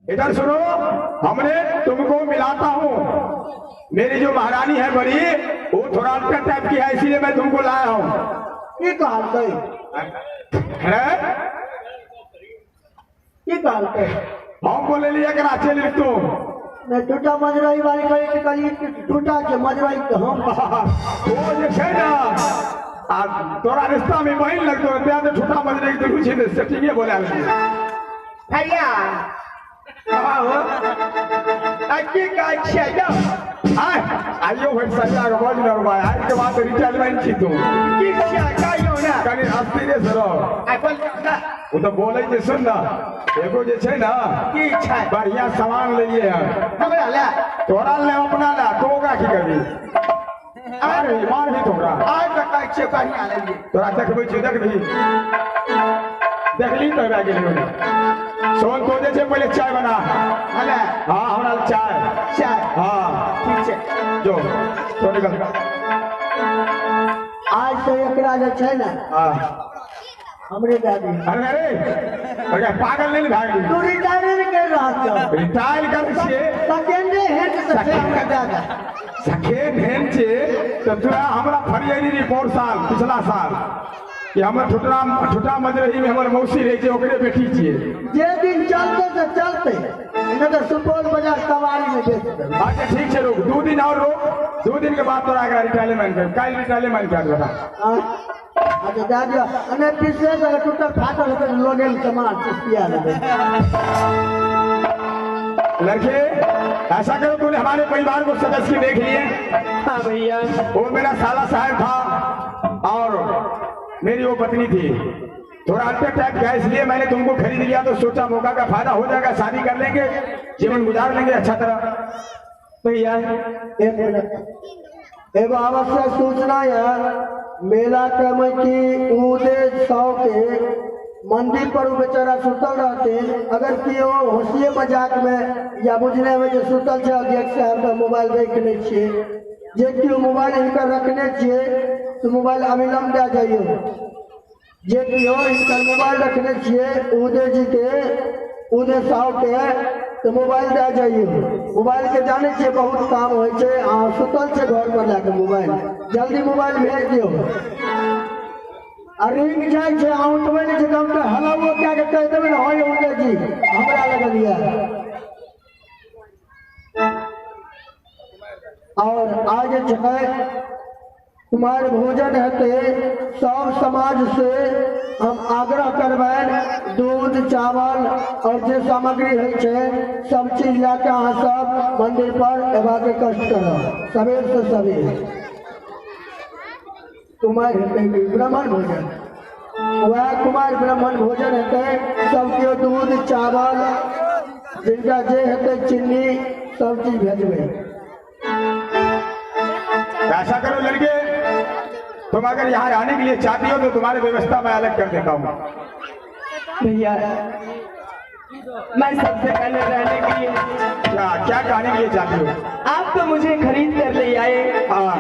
इधर सुनो, हमने तुमको मिलाता हूँ। मेरी जो महारानी है बड़ी, वो थोड़ा अल्टर टाइप की है, इसीलिए मैं तुमको लाया हूँ। की कहलकै? है की कहलकै? हम बोले लिए एकरा चलि तू। नहि टूटा मजरई वाली कही कि कहली कि टूटा के मजरई के हम ओ जे छै ना, आ तोरा रिश्ता में बहिन लगतो, तें तऽ ठूठा मजरई के दुनू छै ने सेटिंगे बोला भैया आ की कहै छियै यौ? आय आइयो भरि सरिया के बज न भाई, आज के बाद रिटायरमेंट छी तू। की छियै कहियौ ने? कनि अस्थिरे से रह। आ बोलियौ ने। ओ तऽ बोलै छै सुन ना, एगो जे छै ना की छै? बढ़िया सामान लेलिए हन। हमरा ले? तोरा ले, अपना ले, तो ओकरा की करबी? मारबी मारबी तोरा। आइ तऽ कहै छियै बढ़िया लेलियै। तोरा देखबै छियै, देखबी देखली तऽ भए गेली। सोन तो जे छै पहिले चाय बना। हमे? हाँ, हमरा चाय। चाय? हाँ। ठीक छै। जो तो निकल। आज से एकरा जे छै ने हाँ हमरे दए दियौ। अरे अरे ओकरा पागल नहीं भए गेली? तू रिटायर नहि करि रहल छौ। रिटायर करै छियै। सेकेंडे हैंड से छै, हमरा दए दे। सेकेंड हैंड छै तऽ तोरा हमरा फरियाली रही पौर साल, पिछला साल, कि हमर ठुटरा ठुटा मजरही में हमर मौसी रहै छै, ओकरे बेटी छियै। जे दिन चलते से चलते, नहि तऽ सुपौल बाजार सवारी में बेच देबै। अच्छा ठीक छै, रुक 2 दिन और रुक, 2 दिन के बाद तोरा एकरा रिटायरमेंट कर, काल्हि रिटायरमेंट कर देबा। हाँ? अच्छा दए दियौ। आ नहि विशेष अगर टूटल फाटल हेतै तऽ लोने मे सामान चिस्तिया लेबै। लड़के ऐसा करो, तूने हमारे परिवार को सदस्य देख लिए। हाँ भैया। वो मेरा साला साहब था और मेरी वो पत्नी थी, थोड़ा अल्टर टाइप का, इसलिए मैंने तुमको खरीद लिया। तो सोचा मौका का फायदा हो जाएगा, शादी कर लेंगे, जीवन गुजार लेंगे अच्छा तरह। भैया एक मिनट, एगो आवश्यक सूचना है। मेला कमेटी उदय साव के मंदिर पर वो बेचारा सुतल रहते, अगर केओ होशिये मजाक में या बुझने में जे सुतल छै अध्यक्ष साहब के मोबाइल रख लै छियै, जे केओ मोबाइल हिनकर रखने छियै तो मोबाइल अविलंब दए जाइयो। जे केओ हिनकर मोबाइल रखने छियै उदय जी के, उदय साव के, तो मोबाइल दए जाइयो। मोबाइल के जानै छियै बहुत काम होइ छै, अहाँ सुतल छै घर पर लए के मोबाइल, जल्दी मोबाइल भेज दियौ। आ रिंग जाइ छै, अहाँ उठबै नहि छै, कम तऽ हलाओ कए के कहि देबै ने, हँ यौ उदय जी हमरा लगल यऽ। और आज जे छै कुमार भोजन हेतै, सब समाज से हम आग्रह करबनि दूध चावल और जे सामग्री होइ छै सब चीज लए के अहाँ सब मंदिर पर अयबाक कष्ट करब सबेर से सबेर। कुमार हेतै ब्राह्मण भोजन, वएह कुमार ब्राह्मण भोजन हेतै, सब केओ दूध चावल जिनका जे हेतै चीनी सब चीज भेजबै। ऐसा करो लड़के, तुम अगर यहाँ रहने के लिए चाहती हो तो तुम्हारी व्यवस्था मैं अलग कर देता हूँ। भैया मैं सबसे पहले रहने के लिए क्या क्या कहने के लिए चाहती हो? आप तो मुझे खरीद कर ले आए। हाँ।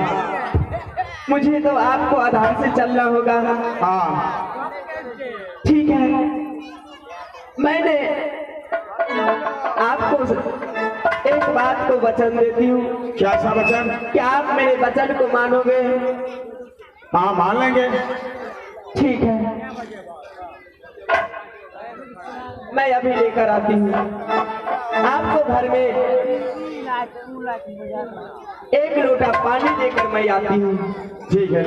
मुझे तो आपको आधार से चलना होगा। हाँ ठीक है, मैंने आपको एक बात को वचन देती हूँ। क्या सा वचन? क्या आप मेरे वचन को मानोगे? हाँ मान लेंगे। ठीक है, मैं अभी लेकर आती हूँ। आपको घर में एक लोटा पानी देकर मैं आती हूँ। ठीक है।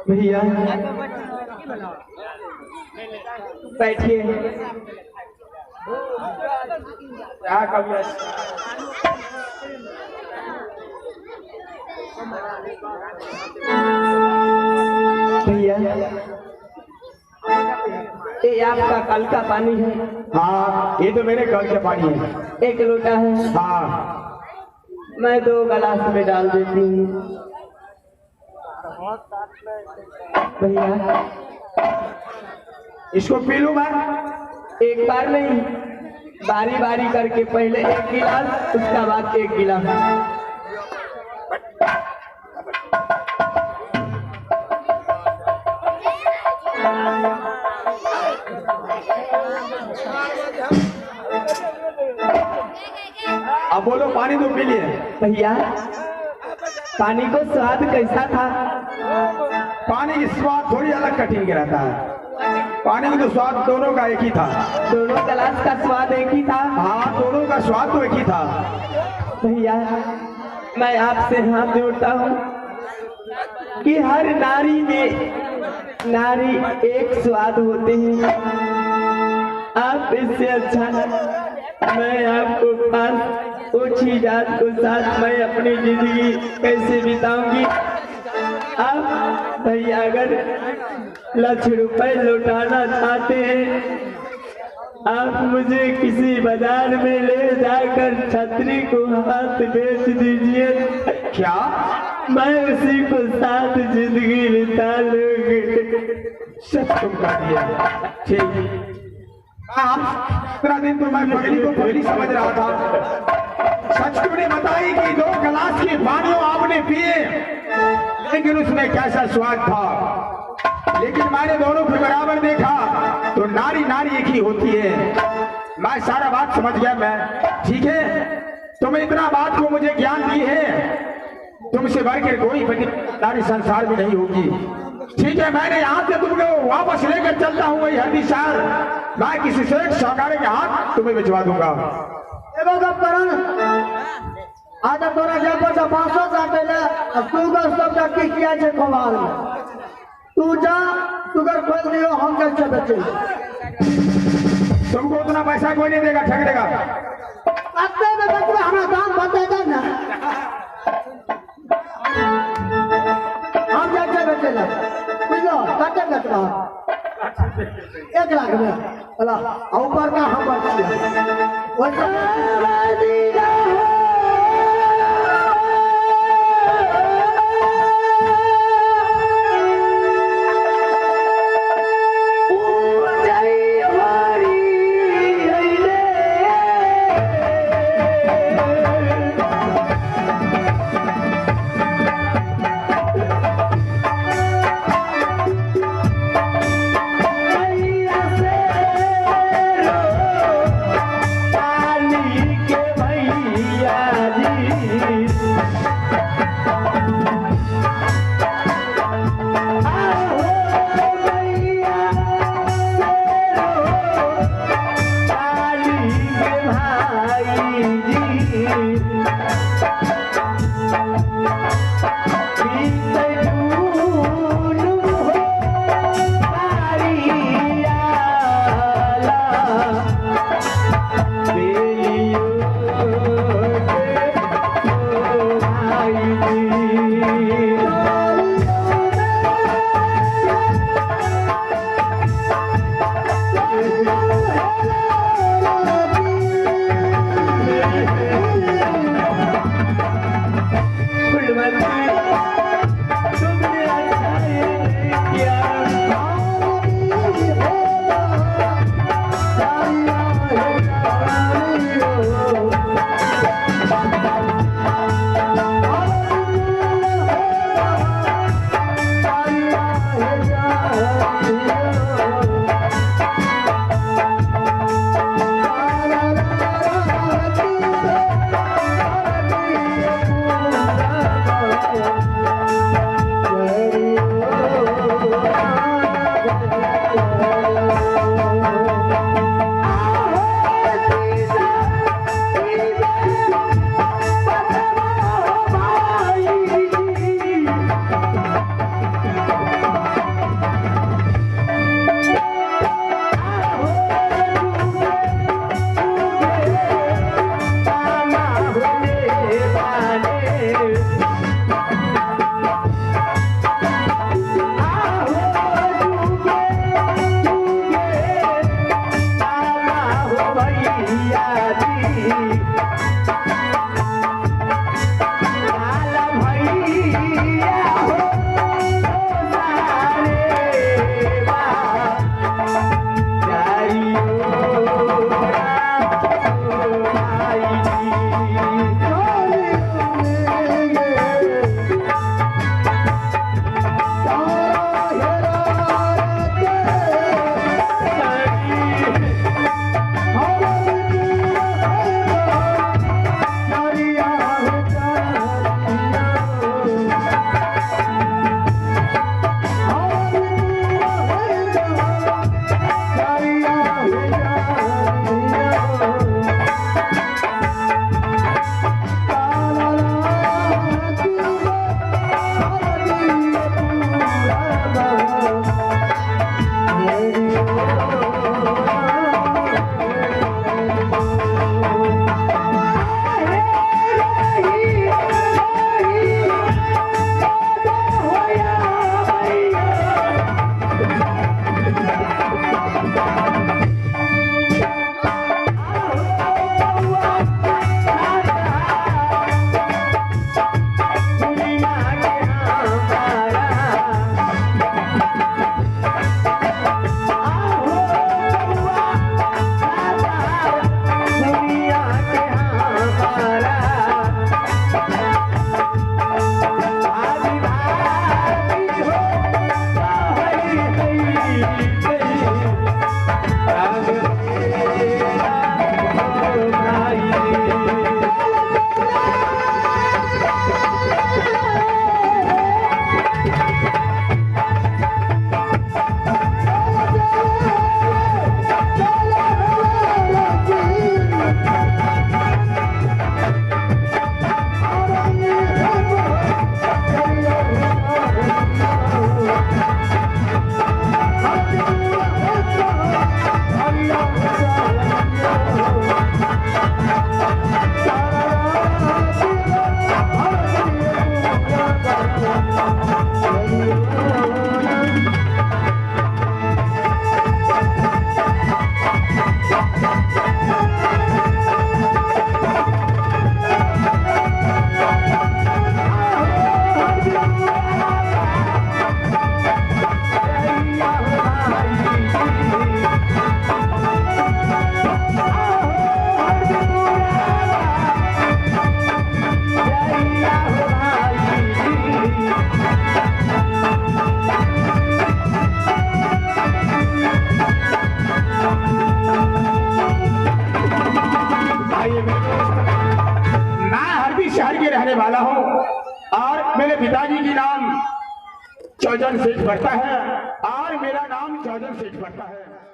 भैया बैठिए। भैया ये आपका कल का पानी है। हाँ ये तो मेरे कल का पानी है। एक लोटा है। हाँ मैं 2 गिलास में डाल देती हूँ। भैया इसको पी लूं मैं? एक बार नहीं, बारी बारी करके पहले एक गिलास उसका बाद एक गिलास। अब बोलो, पानी तो पी लिए। भैया पानी को स्वाद कैसा था? पानी की स्वाद थोड़ी अलग कठिन के रहता है। पानी का तो स्वाद दोनों का एक ही था। दोनों गिलास का स्वाद एक ही था? हाँ, दोनों का स्वाद तो एक ही था। भैया मैं आपसे हाथ जोड़ता हूँ कि हर नारी में नारी एक स्वाद होते हैं। आप इससे अच्छा मैं आपको पास ऊंची जात को साथ मैं अपनी जिंदगी कैसे बिताऊंगी। आप भैया अगर लाख रुपए लौटाना चाहते हैं, आप मुझे किसी बाजार में ले जाकर छतरी को हाथ बेच दीजिए। क्या? मैं उसी को साथ जिंदगी बिता लूंगी। सब तुम कर दिया। ठीक, इतना दिन तो मैं पगली को पगली समझ रहा था। सच तुमने बताई कि 2 गिलास के पानियों आपने पिए, लेकिन उसमें कैसा स्वाद था। लेकिन मैंने दोनों को बराबर देखा तो नारी नारी एक ही होती है। मैं सारा बात समझ गया मैं। ठीक है, तुम इतना बात को मुझे ज्ञान दी है, तुमसे बढ़कर कोई नारी संसार में नहीं होगी। ठीक है, मैंने यहाँ से तुमको वापस लेकर चलता हूँ वही हल्दी शहर। मैं किसी सेठ साहूकार के हाथ तुम्हें भिजवा दूंगा। आज तोरा जब बांसो काटे ले सुगर सब किया छै खोबार में, तू जा सुगर खोल दियो, हम जाइ छै बेचे। तुमको उतना पैसा कोई नहीं देगा, ठग देगा। कते में बेचबे हमरा दाम बता दे ना। हम जाइ छै बेचे ले, बुझलो? कते बेचबा? 1 लाख में। अला ऊपर का हम छियै। भैया पिताजी की नाम चौजन सेठ पड़ता है और मेरा नाम चौजन सेठ पड़ता है।